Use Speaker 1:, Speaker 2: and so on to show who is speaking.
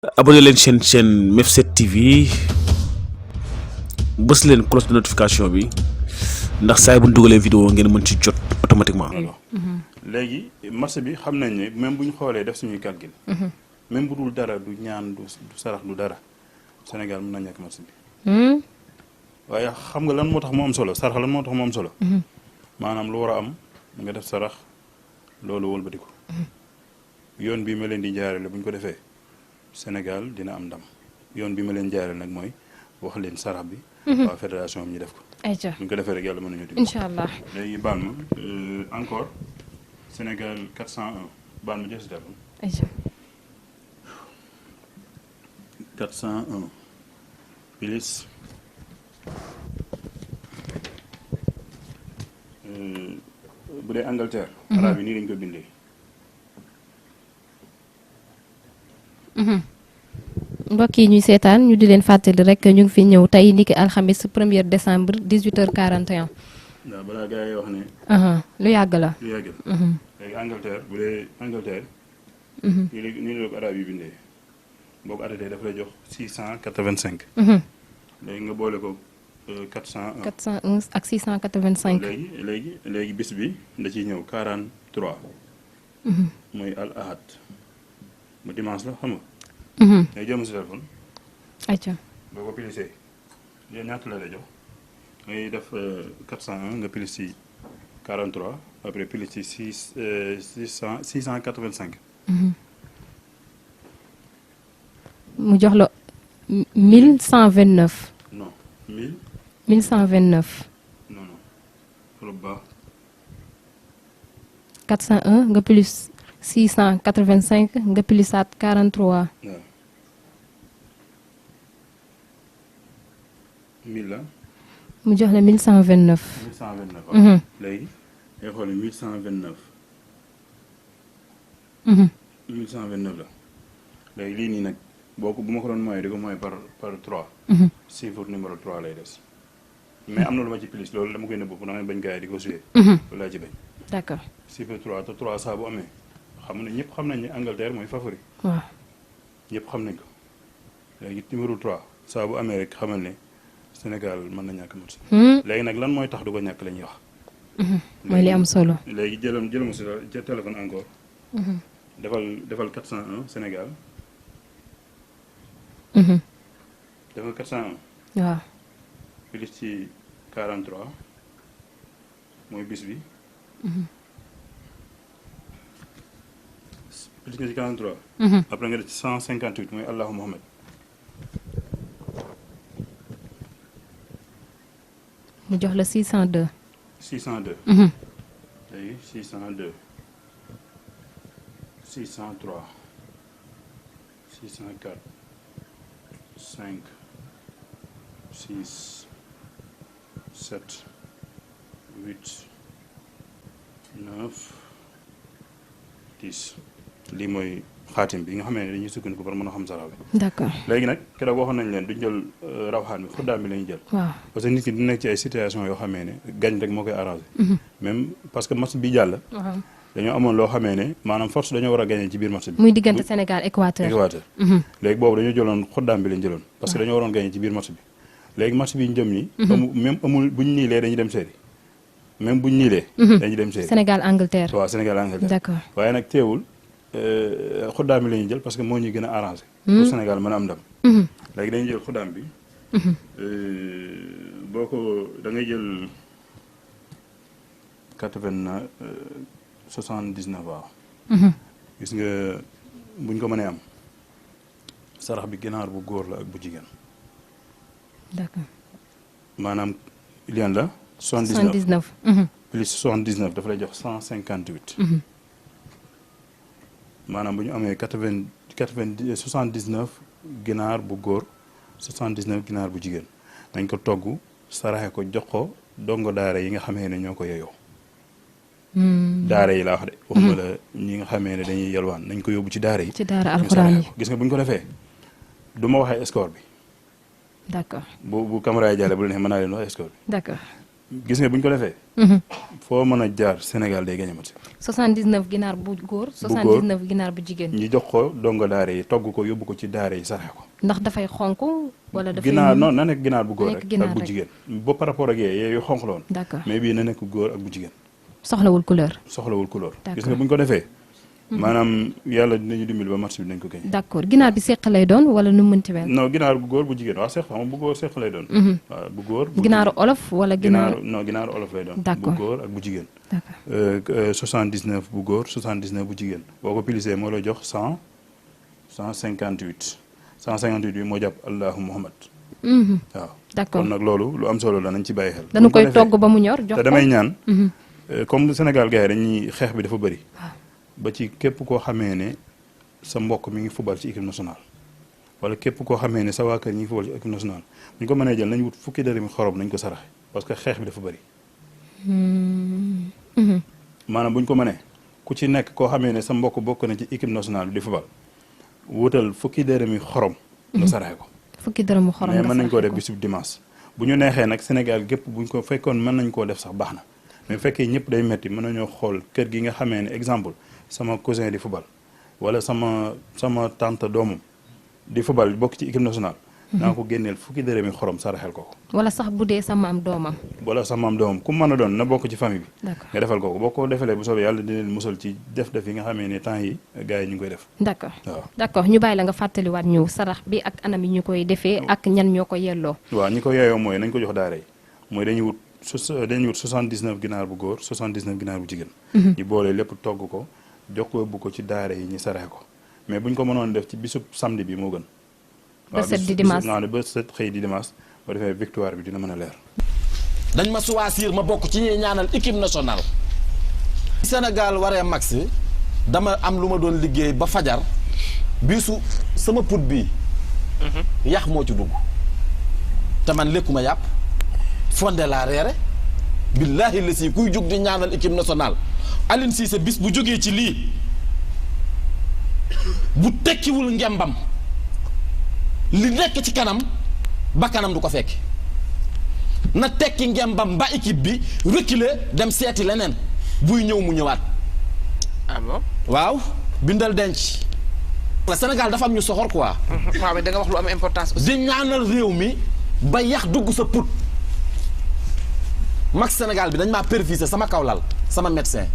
Speaker 1: abonné leen chaîne Mef7 TV bës leen cloche de notification bi ndax saa bu ñu dugalee vidéo ngeen mën ci jot automatiquement.
Speaker 2: léegi marché bi xam nañ ne même bu ñu xoolee def suñuy calcul. même bu dul dara du ñaan du sarax du dara Sénégal mën na ñàkk marché bi. waaye xam nga lan moo tax mu am solo sarax lan moo tax mu am solo. maanaam lu war a am nga def sarax loolu wëlbati ko. yoon bii ma leen di jaarale bu ñu ko defee Sénégal dina am ndam yoon bi ma leen jaarale nag mooy wax leen sarax bi. waa fédération bi ñu def ko.
Speaker 3: ayca
Speaker 2: bu ñu ko defee rek yàlla mën nañu déglu.
Speaker 3: incha allah
Speaker 2: léegi baal ma encore Sénégal 401 baal ma jël si téléphone.
Speaker 3: ayca
Speaker 2: 401 plus bu dee Angleterre. arabe yi nii lañ ko bindee.
Speaker 3: mbokk yi ñuy seetaan ñu di leen fàttali rek ñu ngi fi ñëw tey niki alxamis 1er décembre 18h41.
Speaker 2: waaw balaa gars yi wax ne.
Speaker 3: lu yàgg la.
Speaker 2: lu yàgg la. léegi Angleterre bu dee Angleterre. nii la ko arabe yi bindee boo ko arrêté dafa lay jox 685. léegi nga boole ko 401.
Speaker 3: 401 ak 685.
Speaker 2: léegi bis bi da ciy ñëw 43. mooy al ahad mu dimanche la xam nga. léegi jël ma si téléphone.
Speaker 3: ayca
Speaker 2: boo ko pilisee yéen ñaata la lay jox ngay def 401 nga pilis ci 43 après pilis ci 685.
Speaker 3: mu jox la 1129.
Speaker 2: non 1000.
Speaker 3: 1129.
Speaker 2: non trop bas.
Speaker 3: 401 nga plus 685 nga pilisaat 43.
Speaker 2: waaw 1000 la.
Speaker 3: mu jox la 1129.
Speaker 2: 1129 waaw. léegi ngay xool 1129. 1129 la léegi lii nii nag boo ko bu ma ko doon mooyee di ko mooyee par 3. chiffre numéro 3 lay des mais am na lu ma ci plus loolu dama koy nëbb pour damay bañ gars yi di ko suyee. loolu laa ci bañ.
Speaker 3: d'accord
Speaker 2: chiffre 3 te 3 saa bu amee xam ne ñëpp xam nañ ne Angleterre mooy favori.
Speaker 3: waaw
Speaker 2: ñëpp xam nañ ko léegi numéro 3 saa bu amee rek xamal ne Sénégal mën na ñàkk match. léegi nag lan mooy tax du ko ñàkk la ñuy wax.
Speaker 3: mooy li am solo.
Speaker 2: léegi jëlama si ca téléphone encore. defal 401 Sénégal. defal 401.
Speaker 3: waaw.
Speaker 2: plus ci 43 mooy bis bi. plus nga ci 43. après nga def ci 158 mooy Allahu Muhammad.
Speaker 3: mu jox la 602.
Speaker 2: 602. léegi 602 603 604 5 6 7 8 9 10 lii mooy xaatim bi nga xam ne dañuy sukkandiku par mën a xam sarax bi.
Speaker 3: d'accord
Speaker 2: léegi nag keroog waxoon nañ leen duñ jël rawxaan bi xuddaam bi la ñuy jël.
Speaker 3: waaw
Speaker 2: parce que nit ki du nekk ci ay situation yoo xamee ne gañ rek moo koy arrangé. même parce que match bi jàll.
Speaker 3: waaw
Speaker 2: dañoo amoon loo xamee ne maanaam force dañoo war a gagné ci biir match bi.
Speaker 3: muy diggante Sénégal Équateur.
Speaker 2: léegi boobu dañoo jëloon xuddaam bi lañ jëloon. parce que dañoo waroon gagné ci biir match bi. léegi match bi ñu jëm nii. même amul buñ niilee dañuy dem série même buñ niilee. dañuy dem série
Speaker 3: Sénégal Angleterre.
Speaker 2: waaw Sénégal Angleterre.
Speaker 3: d'accord
Speaker 2: waaye nag teewul xuddaam bi la ñuy jël parce que moo ñuy gën a arrangé. pour Sénégal mën a am ndam. léegi dañuy jël xuddaam bi. boo ko da ngay jël 79 waaw. gis nga buñ ko mënee am sarax bi ginaar bu góor la ak bu jigéen.
Speaker 3: d'accord
Speaker 2: maanaam lien la.
Speaker 3: 79
Speaker 2: plus 79 dafa lay jox 158. maanaam bu ñu amee 79 ginaar bu góor 79 ginaar bu jigéen dañ ko togg saraxe ko jox ko dongo daara yi nga xamee ne ñoo ko yeyoo. daara yi laa wax de. waxuma la ñi nga xamee ne dañuy yalwaan nañ ko yóbbu ci daara yi.
Speaker 3: ci daara alxuraan yi
Speaker 2: gis nga bu ñu ko defee du ma waxee score bi.
Speaker 3: d'accord
Speaker 2: bu caméra yi jàllee bu la neexee mën naa leen wax score bi.
Speaker 3: d'accord
Speaker 2: gis nga bu ñu ko defee. foo mën a jaar Sénégal day gagné match.
Speaker 3: 79 ginaar bu góor. 79 ginaar bu jigéen.
Speaker 2: ñi jox ko dongo daara yi togg ko yóbbu ko ci daara yi saraxe ko.
Speaker 3: ndax dafay xonk wala dafay.
Speaker 2: ginaar non na nekk ginaar bu góor rek ak bu jigéen. ba par rapport ak yee yu xonq la woon.
Speaker 3: d'accord
Speaker 2: mais bii na nekk góor ak bu jigéen.
Speaker 3: soxlawul couleur.
Speaker 2: gis nga bu ñu ko defee. maanaam yàlla dinañu dimbali ba match bi dinañ ko gañ.
Speaker 3: d'accord ginaar bi seq lay doon wala nu mu mënti mel.
Speaker 2: non ginaar bu góor bu jigéen waaw seq xam nga bu góor seq lay doon. waaw bu góor.
Speaker 3: ginaaru olof wala ginaaru.
Speaker 2: non ginaaru olof lay doon.
Speaker 3: d'accord
Speaker 2: bu góor ak bu jigéen.
Speaker 3: d'accord
Speaker 2: 79 bu góor 79 bu jigéen boo ko pilisee moo la jox 158 158 bi moo jàpp Allahu Muhammad. waaw
Speaker 3: d'accord
Speaker 2: kon nag loolu lu am solo la nañ ci bàyyi xel.
Speaker 3: dañu koy togg ba mu ñor jox ko
Speaker 2: te damay ñaan. comme Sénégal gars yi dañuy xeex bi dafa bëri. ba ci képp koo xamee ne sa mbokk mi ngi fubal ci équipe nationale wala képp koo xamee ne sa waa kër ñi ngi fubal ci équipe nationale bu ñu ko mënee jël nañ wut fukki dërëmi xorom nañ ko saraxe parce que xeex bi dafa bëri. maanaam bu ñu ko mënee ku ci nekk koo xamee ne sa mbokk bokk na ci équipe nationale bi di fubal wutal fukki dërëmi xorom. nga saraxe ko.
Speaker 3: fukki dërëmi xorom nga
Speaker 2: mais mën nañ koo def bisub dimanche. bu ñu neexee nag Sénégal gépp bu ñu ko fekkoon mën nañ koo def sax baax na mais bu fekkee ñëpp day metti mën nañoo xool kër gi nga xamee ne exemple. sama cousin di football wala sama tante doomam di football bokk ci équipe nationale. naa ko génneel fukki dërëmi xorom saraxel ko ko.
Speaker 3: wala sax bu dee sama am doomam.
Speaker 2: wala sama am doomam ku mën a doon na bokk ci famille bi.
Speaker 3: d'accord
Speaker 2: nga defal ko ko boo ko defalee bu soobee yàlla dina leen musal ci def-def yi nga xamee ne temps yi gars yi ñu ngi koy def.
Speaker 3: d'accord
Speaker 2: waaw
Speaker 3: d'accord ñu bàyyi la nga fàttaliwaat ñu sarax bi ak anam yi ñu koy defee ak ñan ñoo ko yelloo.
Speaker 2: waaw ñi ko yeeyoo mooy nañ ko jox daara yi mooy dañuy wut 79 ginaar bu góor 79 ginaar bu jigéen. ñu boole lépp togg ko. jox ko bu ko ci daara yi ñu saraxe ko mais buñ ko mënoon def ci bisub samedi bi moo gën.
Speaker 3: ba set di dimanche
Speaker 2: waaw ba set xëy di dimanche ba defee victoire bi dina mën a leer.
Speaker 4: dañ ma choisir ma bokk ci ñuy ñaanal équipe nationale. Sénégal waree max dama am lu ma doon liggéey ba fajar bisu sama put bii. yax moo ci dugg. te man lekkuma yàpp fonde laa reere billaahi la si kuy jug di ñaanal équipe nationale. Aline Cissé bis bu jógee ci lii bu tekkiwul ngembam li nekk ci kanam ba kanam du ko fekk na tekki ngembam ba équipe bi reculer dem seeti leneen buy ñëw mu ñëwaat.
Speaker 5: ah bon
Speaker 4: waaw bindal denc. Sénégal dafa am ñu soxor quoi.
Speaker 5: waaw mais da nga wax lu am importance aussi.
Speaker 4: di ñaanal réew mi ba yax dugg sa put. max Sénégal bi dañ maa perfusé sama kaw lal sama médecin.